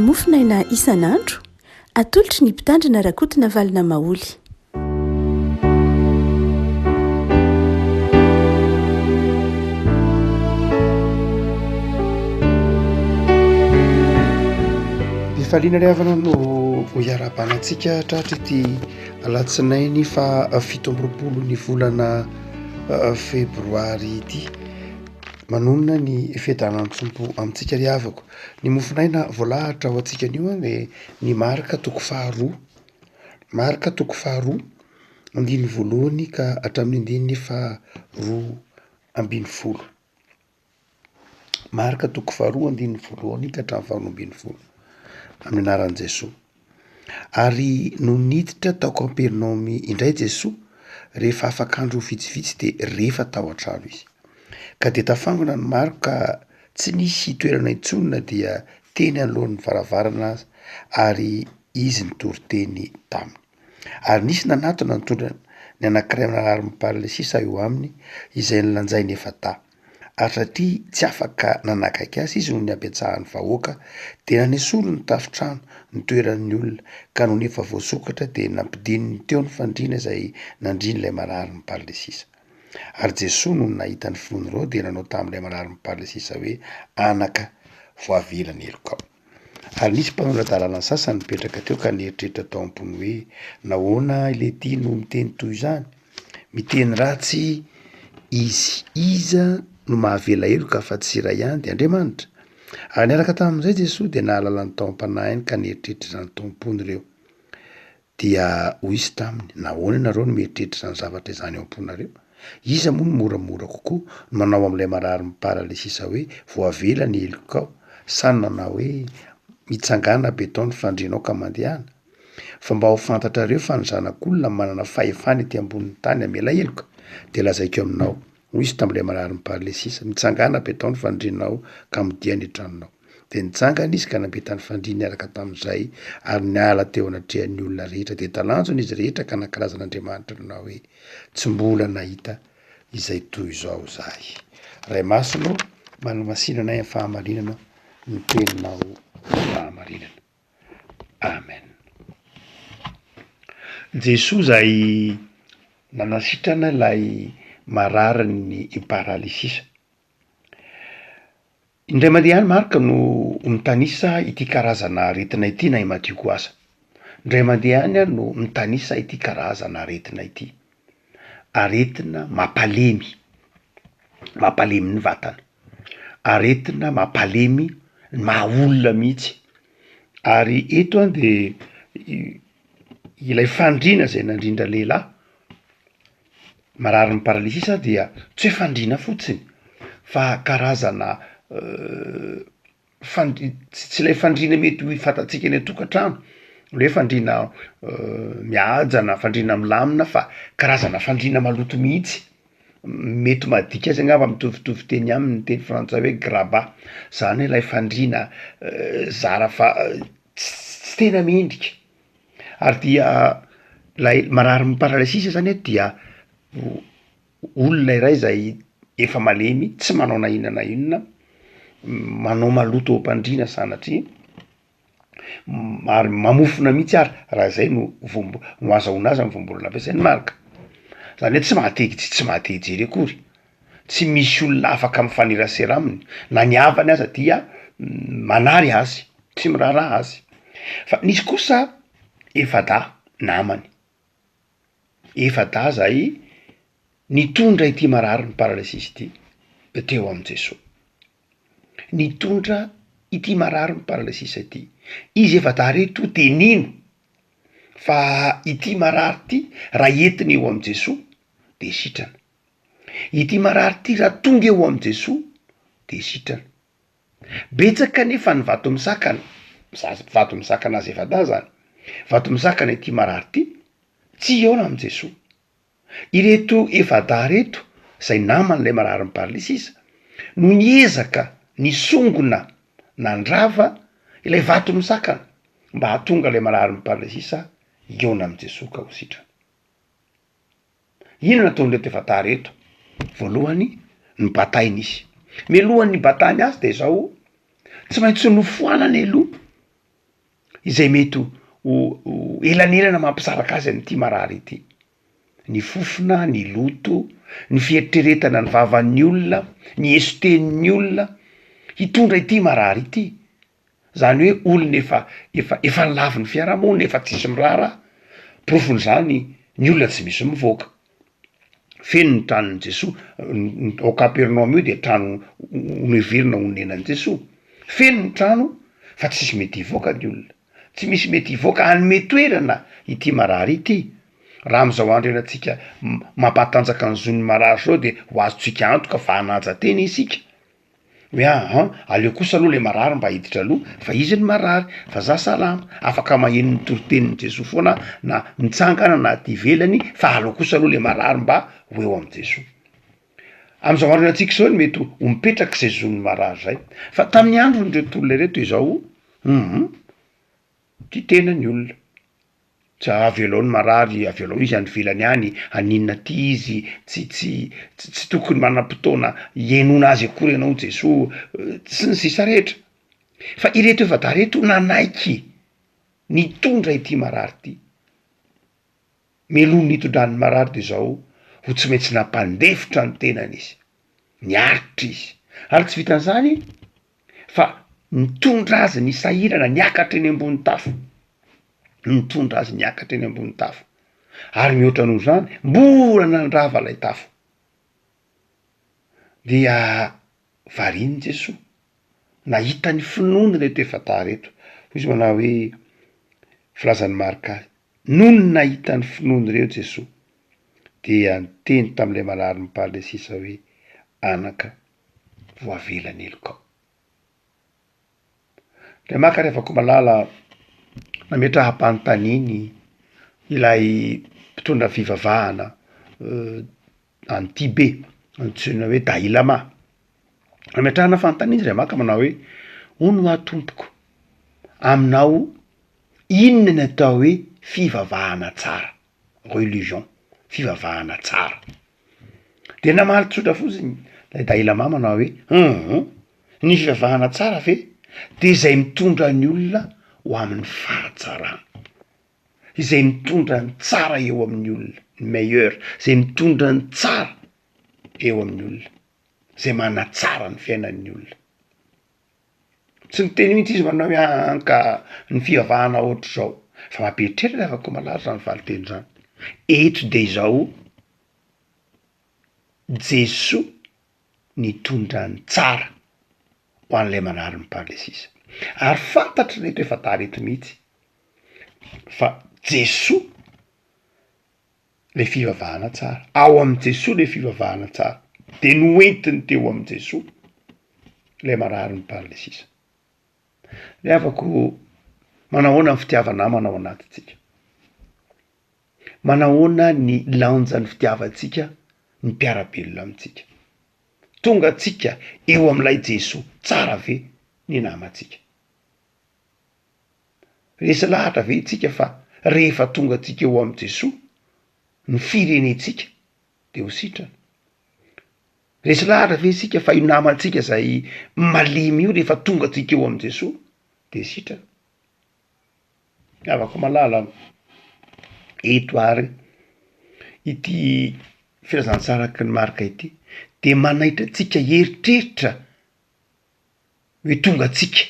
Mofon'aina isan'andro, atolotry ny Mpitandrina Rakotonavalona Maholy. Fifaliana ry havana no ho iarahabana antsika tratra ity alatsinainy faha 27 ny volana febroary ity. Manonona ny fiadanan'ny Tompo amintsika ry havako. Ny mofon'aina voalahatra ho antsika anio dia ny Marka toko faharoa. Marka toko faharoa, andininy voalohany ka hatramin'ny andininy faharoa ambin'ny folo. Marka toko faharoa andininy voalohany ka hatramin'ny faharoa ambin'ny folo. Amin'ny anaran'i Jesoa. Ary nony niditra tao Kapernaomy indray Jesoa, rehefa afaka andro vitsivitsy dia rehefa tao an-trano izy. Ka dia tafangona ny maro ka tsy nisy toerana intsony na dia teny anoloan'ny varavarana aza, ary izy nitory teny taminy. Ary nisy nanatona nitondra ny anankiray narary miparalesisa eo aminy, izay nolanjainy efa-dahy. Ary satria tsy afaka nanakaiky azy izy noho ny habetsahan'ny vahoaka, dia nanesory ny tafontrano nitoeran'ny olona, ka nony efa voasokatra dia nampidininy teo ny fandriana izay nandrian'ilay marary miparalesisa. Ary Jesoa nony nahita ny finoan'ireo dia nanao tamin'ilay marary miparalesisa hoe, Anaka, voavela ny helokao. Ary nisy mpanora-dalàna sasany nipetraka teo ka nieritreritra tao am-pony hoe, Nahoana ilay no miteny toy izany? Miteny ratsy izy. Iza no mahavela heloka afa-tsy iray ihany, dia Andriamanitra? Ary niaraka tamin'izay Jesoa dia nahalala ny tao am-panahiny ka nieritreritra izany tao am-pony ireo. Dia hoy izy taminy, Nahoana ianareo no mieritreritra izany zavatra izany ao am-ponareo? Iza moa no moramora kokoa, ny manao amin'ilay marary miparalesisa hoe, Voavela ny helokao, sa ny nanao hoe, Mitsangàna betao ny fandrianao ka mandehana? Fa mba ho fantatrareo fa ny Zanak'olona manana fahefana ety ambonin'ny tany hamela heloka, dia lazaiko aminao, Hoy izy tamin'ilay marary miparalesisa, Mitsangàna, apetao ny fandrianao, ka modia any an-tranonao. Dia nitsangana izy ka nampita ny fandriany niaraka tamin'izay, ary niala teo anatrehan'ny olona rehetra. Dia talanjona izy rehetra ka nankalaza an'Andriamanitra nanao hoe, Tsy mbola nahita izay toy izao izahay. Ray Masina ô, manamasina anay amin'ny fahamarinana ny teninao fahamarinana. Amen. Jesoa izay nanasitrana ilay mararin'ny paralysisa. Indray mandeha ihany Marc no mitanisa ity karazana aretina ity na i Matio koa aza. Indray mandeha ihany aho no mitanisa ity karazana aretina ity. Aretina mampalemy, mampalemy ny vatana, aretina mampalemy ny maha olona mihitsy. Ary eto an de ilay fandriana zay nandrindra lehilahy mararin'ny paralysisa dia tsy hoe fandriana fotsiny fa karazana fandri- tsy ilay fandriana mety ho fantatsika any an-tokantrano, le hoe fandriana mihaja na fandriana milamina fa karazana fandriana maloto mihitsy, mety mahadika azy angamba mitovitovy teny aminy ny teny frantsay hoe grabat, zany hoe ilay fandriana zara fa tsy tena mendrika, ary dia lay marary mi-paralysisa zany dia olona iray zay efa malemy tsy manao na inona na inona, manao maloto eo am-pandriana sanatria, ary mamofona mihitsy ary raha zay no voambo- no azahoana azy amy voambolana ampiasain'i Marc, zany hoe tsy maha te tsy maha te hijery akory, tsy misy olona afaka mifanerasera aminy, na ny havany aza dia manary azy, tsy miraharaha azy, fa nisy kosa efa-dahy namany, efa-dahy zay nitondra ity marary ny paralysisa ity teo amin'i Jesoa. Nitondra ity marary ny paralysisa ity. Izy efa-dahy reto de nino fa ity marary ity raha entina eo amin'i Jesoa de sitrana. Ity marary ity raha tonga eo amin'i Jesoa de sitrana. Betsaka anefa ny vato misakana, vato misakana azy efa-dahy zany, vato misakana ity marary ity tsy hihaona amin'i Jesoa. Ireto efa-dahy ireto, izay naman'ilay mararin'ny paralysisa, no niezaka nisongona nandrava ilay vato misakana mba hahatonga ilay mararin'ny paralysisa hihaona amin'i Jesoa ka ho sitrana. Inona nataon'ireto efa-dahy ireto? Voalohany, nobataina izy. Mialohan'ny nibatany azy dia izao, tsy maintsy nofoanana aloha. izay mety ho elanelana mampisaraka azy amin'ity marary ity. Ny fofona, ny loto, ny fieritreretana ny vavan'ny olona, ny eso-tenin'ny olona, hitondra ity marary ity. Zany hoe olona efa efa efa nolavin'ny fiarahamonina, efa tsisy miraharaha. Porofon'izany ny olona tsy misy mivoaka. Feno ny tranon'i Jesoa, ao Kapernaomy io dia trano noheverina honenan'i Jesoa. Feno ny trano fa tsisy mety hivoaka ny olona. Tsy misy mety hivoaka hanome toerana ity marary ity. Raha amin'izao andro iainantsika mampatanjaka ny zon'ny marary izao dia ho azontsika antoka fa hanaja tena isika. Hoe aa aleo kosa aloha le marary mba hiditra aloha fa izy no marary fa za salama, afaka maheno ny toritenin'i Jesoa foana aho na mitsangana na aty ivelany fa aleo kosa aloha le marary mba ho eo amin'i Jesoa. Amin'izao andro iainantsika izao no mety ho mipetraka izay zon'ny marary izay fa tamin'ny andron'ireto olona ireto izao hum tia tena ny olona. Tsy avelao ny marary, avelao izy any ivelany any, haninona aty izy, tsy tsy tsy tokony manam-potoana hihainoana azy akory ianao Jesoa, sy ny sisa rehetra. Fa ireto efa-dahy ireto nanaiky nitondra ity marary ity. Mialoha ny nitondrany ny marary dia izao ho tsy maintsy nampandefitra ny tenany izy, niaritra izy. Ary tsy vitan'izany fa nitondra azy nisahirana niakatra eny ambony tafo, nitondra azy niakatra eny ambony tafo, ary mihoatra noho izany mbola nandrava ilay tafo. Dia varian'i Jesoa, nahita ny finoany ireto efa-dahy ireto, hoy izy manao hoe, filazan'i Marka azy, nony nahita ny finoany ireo Jesoa, dia niteny tamin'ilay marary niparalesisa hoe, anaka, voavela ny helokao. Ndray maka ry havako malala nametraham-panontaniany ilay mpitondra fivavahana any Tibet antsoina hoe Dai Lama. Nametrahana fanontaniana izy ry maka manao hoe, hono hoa tompoko, aminao inona ny atao hoe fivavahana tsara? religion, fivavahana tsara. De namaly tsotra fotsiny lay Dai Lama manao hoe hum ny fivavahana tsara ve de zay mitondra ny olona ho amin'ny fahatsarana, izay mitondra ny tsara eo amin'ny olona, ny meilleur, zay mitondra ny tsara eo amin'ny olona, zay manatsara ny fiainan'ny olona. Tsy niteny mihitsy izy manao hoe aa ka ny fivavahana ohatr'izao, fa mampieritreritra ry havako malala zany valinteny zany, eto de izao Jesoa nitondra ny tsara ho an'ilay manary ny paralysisa, ary fantatr'ireto efa-dahy ireto mihitsy fa Jesoa le fivavahana tsara, ao amin'i Jesoa le fivavahana tsara, de noentiny teo amin'i Jesoa le marary ny paralysisa. Ry havako, manahoana ny fitiava-namana ao anatintsika? Manahoana ny lanjan'ny fitiavantsika ny mpiara-belona amintsika? Tonga antsika eo amin'ilay Jesoa tsara ve ny namantsika? Resy lahatra ve isika fa rehefa tonga antsika eo amin'i Jesoa, ny firenentsika de ho sitrana? Resy lahatra ve isika fa io namantsika zay malemy io rehefa tonga antsika eo amin'i Jesoa de sitrana? Havako malala an, eto ary ity filazantsaraky ny Marka ity de manaitra antsika hieritreritra hoe tonga antsika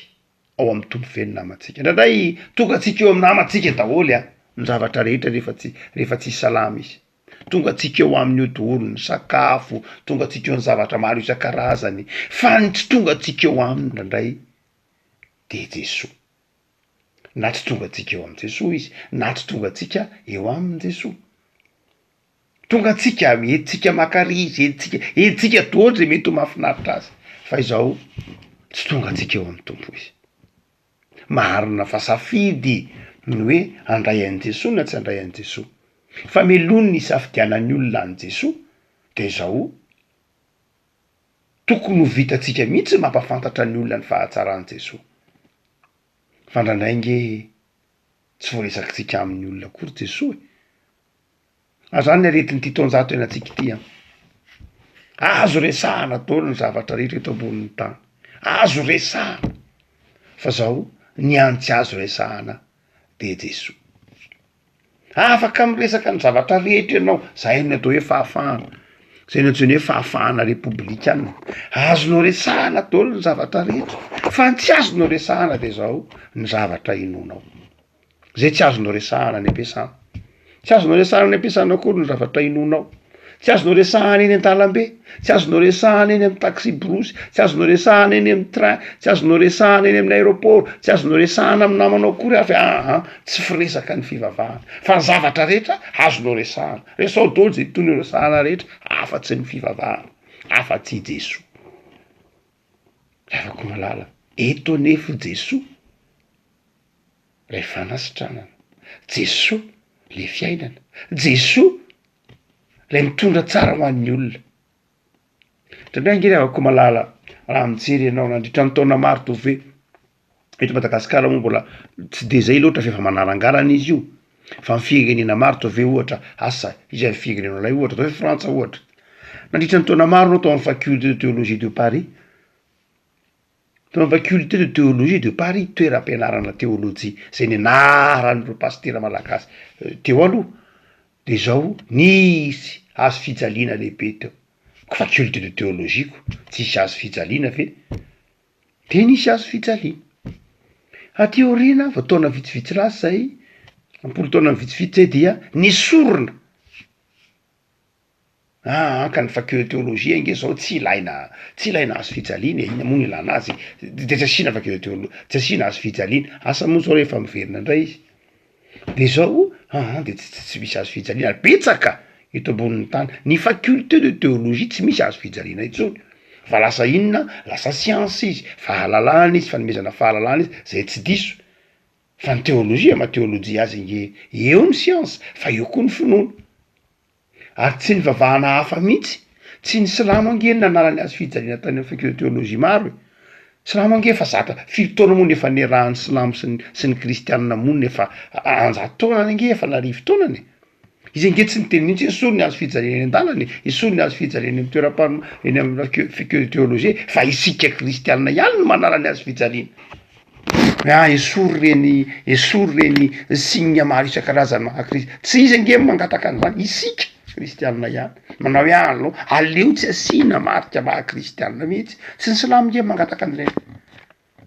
ao amin'ny Tompo ve ny namantsika? Indraindray tonga antsika eo amin'ny namantsika daholo an, ny zavatra rehetra rehefa tsy rehefa tsy salama izy. Tonga antsika eo aminy eo daholo ny sakafo, tonga antsika eo ny zavatra maro isan-karazany, fa ny tsy tonga antsika eo aminy indraindray de Jesoa. Na tsy tonga antsika eo amin'i Jesoa izy, na tsy tonga antsika eo aminy Jesoa. Tonga antsika, entintsika maka rizy, entintsika, entintsika daholo zay mety ho mahafinaritra azy, fa izao tsy tonga antsika eo amin'ny Tompo izy. Marina fa safidy ny hoe handray an'i Jesoa na tsy handray an'i Jesoa. Fa mialoha ny hisafidianan'ny olona an'i Jesoa de izao, tokony ho vitantsika mihitsy ny mampahafantatra ny olona ny fahatsaran'i Jesoa. Fa indraindray nge tsy voaresakitsika amin'ny olona akory Jesoa e. Ary zany ny aretin'ity taonjato iainantsika ity an! Azo resahana daholo ny zavatra rehetra eto ambonin'ny tany, azo resahana, fa zao ny hany tsy azo resahana. De Jesoa. Afaka miresaka ny zavatra rehetra ianao, zay no atao hoe fahafahana, zay no antsoina hoe fahafahana repoblikana, azonao resahana daholo ny zavatra rehetra, fa ny tsy azonao resahana de zao, ny zavatra inoanao, zay tsy azonao resahana any am-piasana, tsy azonao resahana any am-piasana akory ny zavatra inoanao. Tsy azonao resahana eny an-dalambe, tsy azonao resahana eny amin'ny taxi-brousse, tsy azonao resahana eny amin'ny train, tsy azonao resahana eny amin'ny aéroport, tsy azonao resahana amin'ny namanao akory ary fa aa tsy firesaka ny fivavahana fa ny zavatra rehetra azonao resahana, resaho daholo zay tokony ho resahana rehetra afa-tsy ny fivavahana, afa-tsy i Jesoa. Ry havako malala, eto anefa i Jesoa. Lay fanasitranana, Jesoa le fiainana, Jesoa lay mitondra tsara ho an'ny olona. Indraindray ange ry havako malala raha mijery ianao nandritra ny taona maro toa ve eto Madagasikara moa mbola tsy de zay loatra f'efa manarangarana izy io fa ny firenena maro toa ve ohatra asa iza ny firenena ilay ohatra atao hoe Frantsa ohatra, nandritra ny taona maro anao tao amin'ny faculté de théologie de Paris, Tao amin'ny Faculté de Théologie de Paris, toeram-pianarana teolojia izay nianaran'ireo pasitera malagasy teo aloha, dia izao nisy hazo fijaliana lehibe teo, faculté de théologie ko tsisy hazo fijaliana ve? De nisy hazo fijaliana, aty aoriana vao taona vitsivitsy lasa izay, am-polo taona vitsivitsy zay dia nesorina. Aa ka ny faculté théologie ange zao tsy ilaina tsy ilaina hazo fijaliana e, inona moa no ilana azy e, de tsy asiana faculté théolo- tsy asiana hazo fijaliana, asa moa zao rehefa miverina ndray izy, de zao aa de tsy tsy misy hazo fijaliana, ary betsaka eto ambonin'ny tany, ny faculté de théologie tsy misy hazo fijaliana intsony, fa lasa inona, lasa siansa izy, fahalalana izy, fanomezana fahalalana izy, zay tsy diso, fa ny teolojia maha teolojia azy ange eo ny siansa fa eo koa ny finoana. Ary tsy nivavahana hafa mihitsy, tsy ny silamo ange no nanala ny hazo fijaliana tany amin'ny faculté teologie maro e! Silamo ange efa zatra, firy taona moa no efa niarahan'ny silamo sy ny sy ny kristianina monina efa anjato taonany ange efa an'arivo taonany e! Izy ange tsy niteny mihitsy hoe esory ny hazo fijaliana eny an-dalana e, esory ny hazo fijaliana eny amin'ny toeram-pano- eny amin'ny faculté teologie fa isika kristianina ihany no manala ny hazo fijaliana. Ah esory reny esory reny signe maro isan-karazany maha kris-, tsy izy ange no mangataka an'izany, isika kristianina ihany manao hoe alou aleo tsy asiana marika maha kristianina mihitsy, tsy ny silamo nge mangataka an'ireny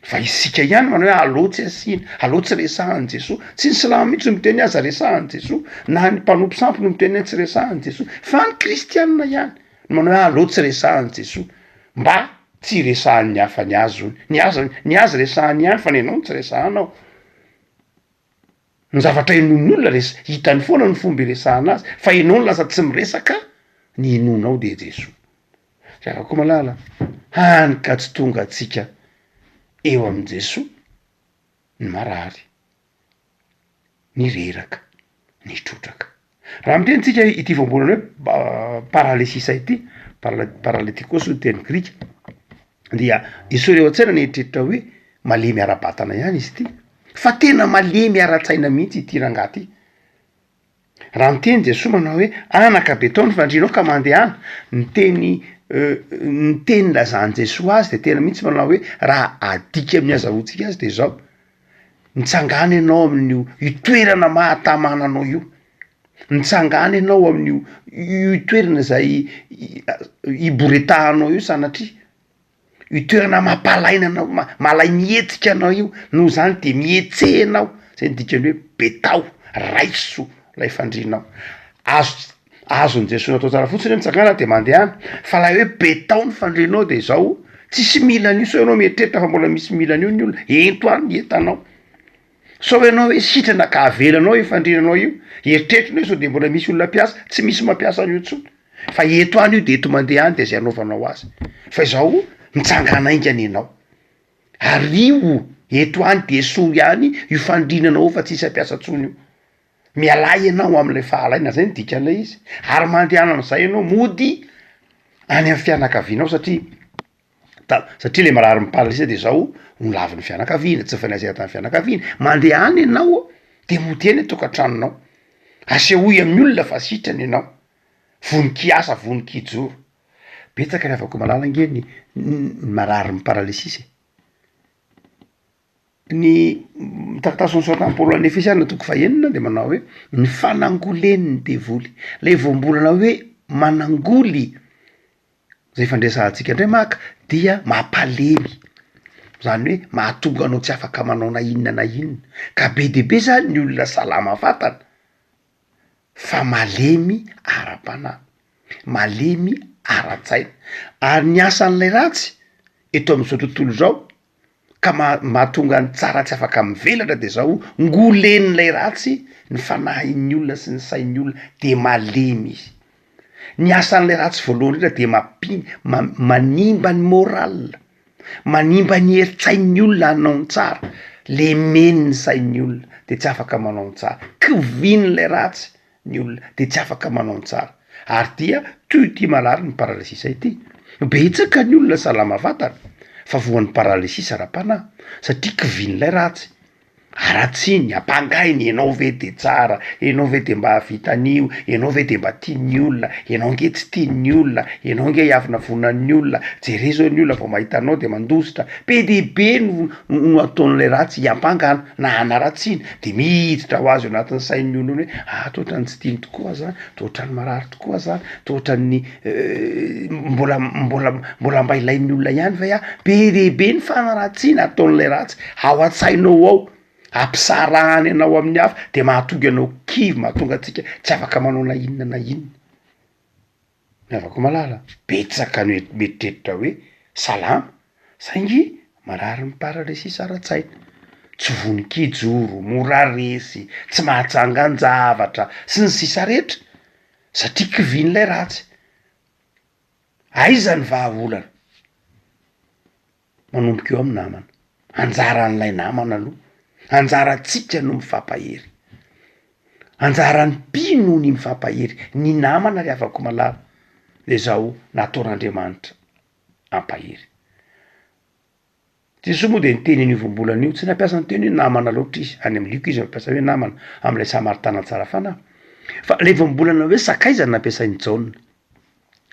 fa isika ihany manao hoe aleo tsy asiana, aleo tsy resahan'i Jesoa, tsy ny silamo mihitsy no miteny hoe aza resahan'i Jesoa, na ny mpanompo sampy no miteny hoe tsy resahan'i Jesoa, fa ny kristianina ihany no manao hoe aleo tsy resahan'i Jesoa mba Tsy resahan'ny hafa ny azy hono. Ny azy ny azy resahany ihany fa ny anao no tsy resahanao. Ny zavatra inoan'ny olona res- hitany foana ny fomba iresahana azy fa ianao no lasa tsy miresaka ny inoanao dia Jesoa. Ry havako malala, hany ka tsy tonga antsika eo amin'i Jesoa ny marary. ny reraka, ny trotraka. Raha miteny tsika ity voambolana hoe paralesisa ity, paraletikos ny teny grika, dia esory ao an-tsaina ny eritreritra hoe malemy ara-batana ihany izy ity, fa tena malemy ara-tsaina mihitsy ity rangahy ity. Raha miteny Jesoa manao hoe anaka be tao ny fandrianao ka mandehana, ny teny ny teny nilazan'i Jesoa azy de tena mihitsy manao hoe raha adika amin'ny azahoantsika azy de zao, mitsangàna ianao amin'io io toerana mahatamana anao io, mitsangàna ianao amin'io io toerana zay iboretahanao io sanatria. Io toerana mampalaina anao, malay mihetsika anao io, noho izany de mihetseha ianao, zay ny dikan'ny hoe betao, raiso lay fandrianao, azo azon'i Jesoa natao tsara fotsiny hoe mitsangana de mandehana, fa lay hoe betao ny fandrianao de zao, tsisy mila an'io sao ianao mieritreritra fa mbola misy mila an'io ny olona, ento any ny entanao, sao ianao hoe sitrana ka avelanao io fandrianao io, eritreritrinao hoe sao de mbola misy olona mpiasa, tsy misy mampiasa an'io intsony. Fa eto any io de eto mandeha any de zay anaovanao azy, fa izao mitsangana haingana ianao, ary io eto any de esory any io fandrinanao io fa tsisy hampiasa intsony io, mialà ianao am'lay fahalaina, zay ny dikan'ilay izy, ary mandehana am'zay ianao mody any am'fianakavianao satria ta- satria le marary mi-paralysé de zao nolavin'ny fianakaviana, tsy nifaneraserana tamin'ny fianakaviana, mandeha any ianao de mody eny an-tokantranonao, asehoy amin'ny olona fa sitrana ianao. Vonon-kiasa, vonon-kijoro. Betsaka ry havako malala ange ny ny marary ny paralysis e. Ny taratasy nosoratan'i Paoly ho an'ny Efesiana toko fahenina de manao hoe ny fanangolen'ny devoly, lay voambolana hoe manangoly zay ifandresahantsika ndray maka dia mampalemy, zany hoe mahatonga anao tsy afaka manao na inona na inona, ka be de be zany ny olona salama vatana fa malemy ara-panahy, malemy ara-tsaina, ary ny asan'ilay ratsy eto am'zao tontolo zao ka maha- mahatonga ny tsara tsy afaka mivelatra de zao, ngolen'ilay ratsy ny fanahin'ny olona sy ny sain'ny olona de malemy izy. Ny asan'ilay ratsy voalohany indrindra de mampi- ma- manimba ny moral, manimba ny herin-tsain'ny olona hanao ny tsara, lemeny ny sain'ny olona de tsy afaka manao ny tsara, kivian'ilay ratsy ny olona de tsy afaka manao ny tsara ary dia toy ity marary ny paralysisa ity, betsaka ny olona salama vatana fa voan'ny paralysisa ara-panahy satria kivian'ilay ratsy, haratsiny, ampangainy, enao ve de tsara, enao ve de mba hahavita an'io, enao ve de mba tian'ny olona, enao nge tsy tian'ny olona, enao nge hiavonavonan'ny olona, jereo zao ny olona vao mahita anao de mandositra, be dia be no no ataon'ilay ratsy hiampangana na hanaratsiana de miditra ho azy ao anatin'ny sain'ny olona hoe ah toa ohatran'ny tsy tiany tokoa aho zany, toa ohatran'ny marary tokoa aho zany, toa ohatran'ny mbola mbola mbola mba ilain'ny olona ihany ve aho? Be dia be ny fanaratsiana ataon'ilay ratsy ao an-tsainao ao, ampisarahany anao amin'ny hafa de mahatonga anao kivy, mahatonga antsika tsy afaka manao na inona na inona. Ny havako malala, betsaka no mieritreritra hoe salama saingy marary ny paralysis ara-tsaina, tsy vonon-kijoro, mora resy, tsy mahatsangan-javatra, sy ny sisa rehetra satria kivian'ilay ratsy. Aiza ny vahaolana? Manomboka eo amin'ny namana. Anjaran'ilay namana aloha. Anjarantsika no mifampahery. Anjaran'ny mpino ny mifampahery. Ny namana ry havako malala de zao nataon'Andriamanitra hampahery. Jesoa moa de niteny an'io voambolana io, tsy nampiasa ny teny hoe namana loatra izy, any amin'ny Lioka izy mampiasa hoe namana, amin'ilay Samaritana tsara fanahy. Fa ilay voambolana hoe sakaiza no nampiasain'i Jaona.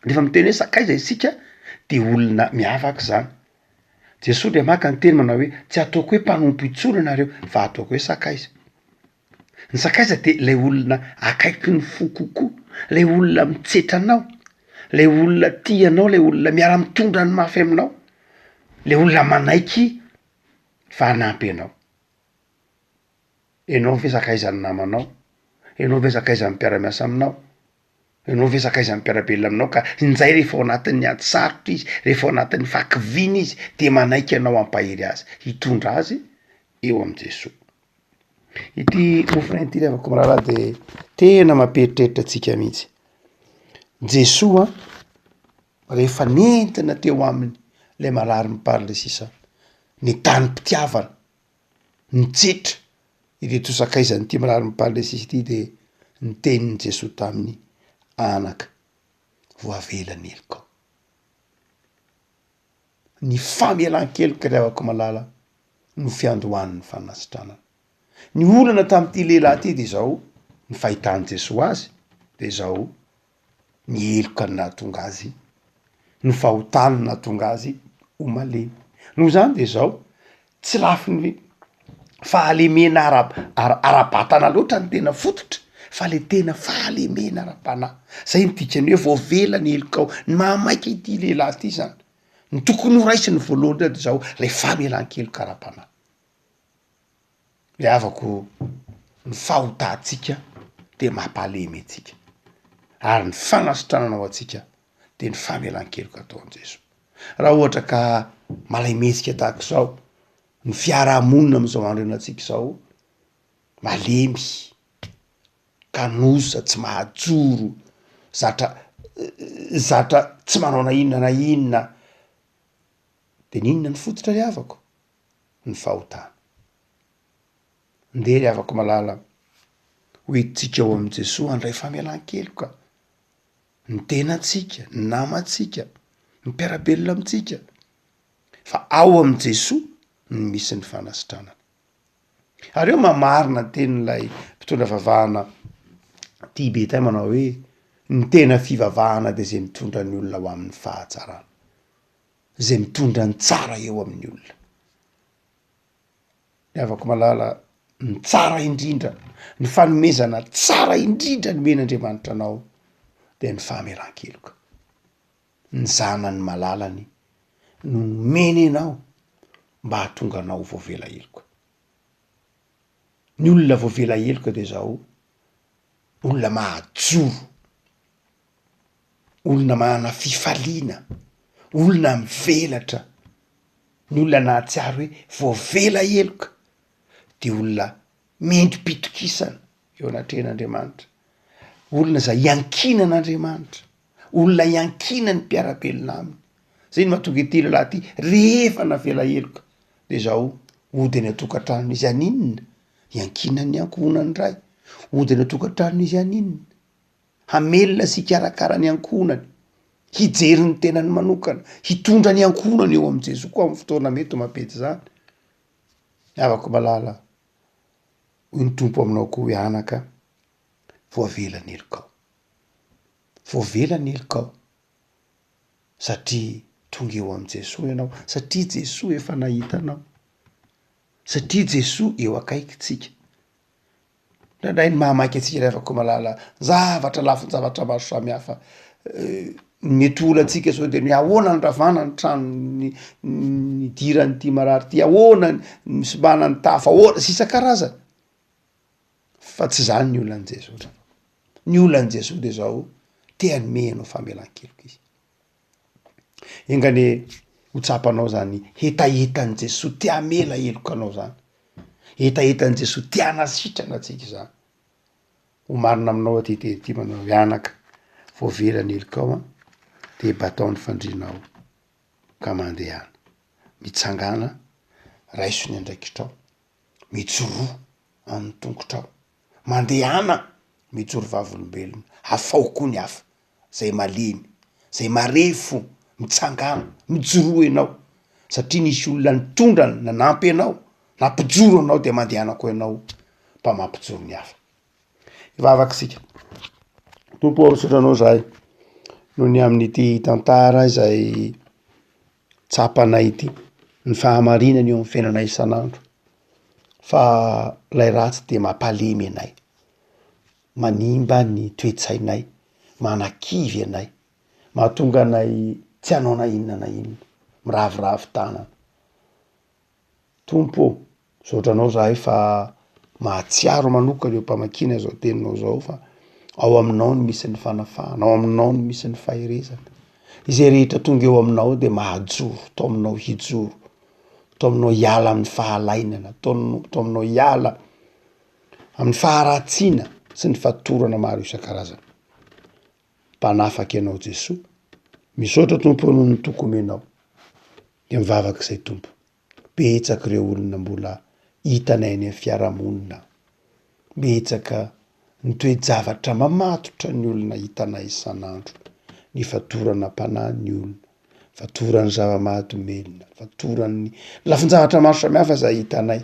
Rehefa miteny hoe sakaiza isika de olona miavaka izany. Jesoa dia maka ny teny manao hoe tsy ataoko hoe mpanompo intsony ianareo fa ataoko hoe sakaiza. Ny sakaiza de ilay olona akaiky ny fo kokoa, ilay olona mitsetra anao, ilay olona tia anao, ilay olona miara-mitondra ny mafy aminao, ilay olona manaiky fa hanampy anao. Ianao ve sakaizan'ny namanao? Ianao ve sakaizan'ny mpiara-miasa aminao? Ianao ve sakaizan'ny mpiara-belona aminao ka injay rehefa ao anatin'ny ady sarotra izy, rehefa ao anatin'ny fahakiviana izy dia manaiky anao hampahery azy, hitondra azy eo amin'i Jesoa. Ity mofonaina ity ry havako mirahalahy de tena mampieritreritra antsika mihitsy. Jesoa rehefa nentina teo aminy lay marary mi-paralysisa, nentanim-pitiavana, nitsetra ireto sakaizan'ity mirary mi-paralysisa ity de nitenin'i Jesoa taminy, anaka, voavela ny helokao. Ny famelan-keloka ry havako malala no fiandohan'ny fanasitranana. Ny olana tamin'ity lehilahy ity de zao, ny fahitan'i Jesoa azy de zao, ny heloka no nahatonga azy, ny fahotany no nahatonga azy ho malemy. Noho izany de zao, tsy lafiny fahalemena ara- ara- ara-batana loatra ny tena fototra fa le tena fahalemena ara-panahy, zay no dikany hoe voavela ny helokao, ny mahamaika ity lehilahy ity zany, ny tokony ho raisiny voalohany indrindra de zao, lay famelan-keloka ara-panahy. Ry havako, ny fahotantsika de mampalemy antsika, ary ny fanasitranana ho antsika de ny famelan-keloka ataon'i Jesoa. Raha ohatra ka malai-mihetsika tahaka izao ny fiarahamonina amin'izao andro iainantsika izao, malemy, kanosa, tsy mahajoro, zatra zatra tsy manao na inona na inona, de n'inona ny fototra ry havako? Ny fahotana. Ndeha ry havako malala, ho entintsika ao amin'i Jesoa handray famelan-keloka. Ny tenantsika, ny namantsika, ny mpiara-belona amintsika, fa ao amin'i Jesoa no misy ny fanasitranana. Ary eo mamarina ny tenin'ilay mpitondra fivavahana tibetain manao hoe ny tena fivavahana de zay mitondra ny olona ho amin'ny fahatsarana, zay mitondra ny tsara eo amin'ny olona. Ry havako malala, ny tsara indrindra, ny fanomezana tsara indrindra nomen'Andriamanitra anao dia ny famelan-keloka. Ny Zanany malalany no nomeny anao mba hahatonga anao ho voavela heloka. Ny olona voavela heloka dia zao, olona mahajoro, olona manana fifaliana, olona mivelatra, ny olona nahatsiaro hoe voavela heloka de olona mendri-pitokisana eo anatrehan'Andriamanitra, olona zay iankinan'Andriamanitra, olona iankinan'ny mpiara-belona aminy, zay no mahatonga ity lehilahy ity rehefa navela heloka de zao hody any an-tokantranony izy haninona? Iankinan'ny ankohonany indray, hody any an-tokantranony izy haninona? Hamelona sy hikarakara ny ankohonany, hijery ny tenany manokana, hitondra ny ankohonany eo amin'i Jesoa koa amin'ny fotoana mety mampety izany. Ny havako malala, hoy ny Tompo aminao koa hoe anaka, voavela ny helokao. Voavela ny helokao satria tonga eo amin'i Jesoa ianao, satria Jesoa efa nahita anao, satria Jesoa eo akaikintsika. Indraindray ny mahamaika antsika ry havako malala, zavatra lafin-javatra maro samihafa, mety ho olantsika zao de ny hoe ahoana ny ravana ny trano nidiran'ity marary ty, ahoana ny nisimbana ny tafo, ahoana, sy isan-karazany, fa tsy zany ny olan'i Jesoa ry havako, ny olan'i Jesoa de zao, te hanome anao famelan-keloka izy. Enga anie ho tsapanao zany hetahetan'i Jesoa te hamela heloka anao zany, hetahetan'i Jesoa te hanasitrana antsika izany. Ho marina aminao aty teny ity manao hoe anaka, voavela ny helokao an, de batao ny fandrianao ka mandehana, mitsangàna, raiso ny andraikitrao, mijoroa amin'ny tongotrao, mandehana mijoro vavolombelona, afaho koa ny hafa. zay malemy, zay marefo, mitsangàna, mijoroa ianao, satria nisy olona nitondra nanampy anao, nampijoro anao de mandehana koa ianao mba mampijoro ny hafa. Hivavaka isika. Tompo ô, misaotra anao zahay noho ny amin'ity tantara izay tsapanay ity, ny fahamarinany eo amin'ny fiainanay isan'andro, fa ilay ratsy dia mampalemy anay. manimba ny toe-tsainay, manakivy anay, mahatonga anay tsy hanao na inona na inona, miraviravy tanana. Tompo ô, misaotra anao zahay fa mahatsiaro manokana eo am-pamakiana izao teninao izao fa ao aminao no misy ny fanafahana, ao aminao no misy ny faherezana. Izay rehetra tonga eo aminao de mahajoro, taominao hijoro, taominao hiala amin'ny fahalainana, taominao hiala amin'ny faharatsiana sy ny fatorana maro isan-karazany. Mpanafaka ianao Jesoa, misaotra Tompo noho ny toky omenao, dia mivavaka izay Tompo, betsaka ireo olona mbola hitanay any amin'ny fiarahamonina, betsaka ny toe-javatra mamatotra ny olona hitanay isan'andro, ny fatorana am-panahy ny olona, fatoran'ny zava-mahadomelina, fatoran'ny lafin-javatra maro samihafa izay hitanay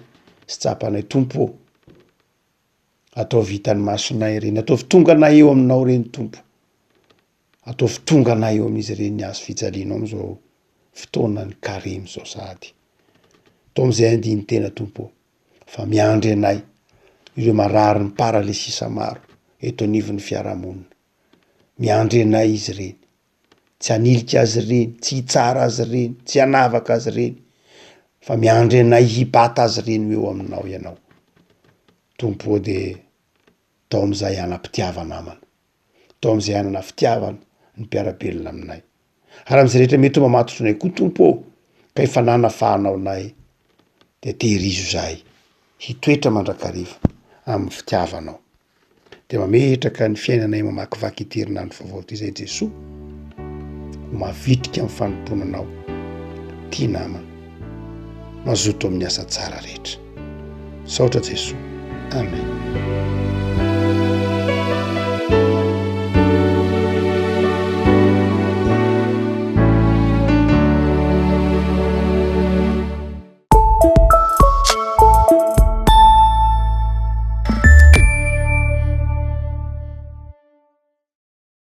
sy tsapanay. Tompo ô, ataovy hitan'ny masonay ireny, ataovy tonga anay eo aminao ireny Tompo, ataovy tonga anay eo amin'izy ireny ny hazo fijalianao amin'izao fotoanan'ny karemy izao sahady. Atao amin'izay andinin-tena Tompo ô, fa miandry anay ireo mararin'ny paralysisa maro eto anivon'ny fiarahamonina. Miandry anay izy ireny. Tsy hanilika azy ireny, tsy hitsara azy ireny, tsy hanavaka azy ireny, fa miandry anay hibata azy ireny ho eo aminao Ianao. Tompo ô dia tao amin'izay hanam-pitiava-namana, tao amin'izay hanana fitiavana ny mpiara-belona aminay. Ary amin'izay rehetra mety ho mamatotra anay koa Tompo ô, ka efa nanafahanao anay, dia tehirizo izahay hitoetra mandrakariva amin'ny fitiavanao. Dia mametraka ny fiainanay mamakivaky ity herinandro vaovao ity izay Jesoa ho mavitrika amin'ny fanompoana Anao tia namana mazoto amin'ny asa tsara rehetra. Misaotra Jesoa. Amen.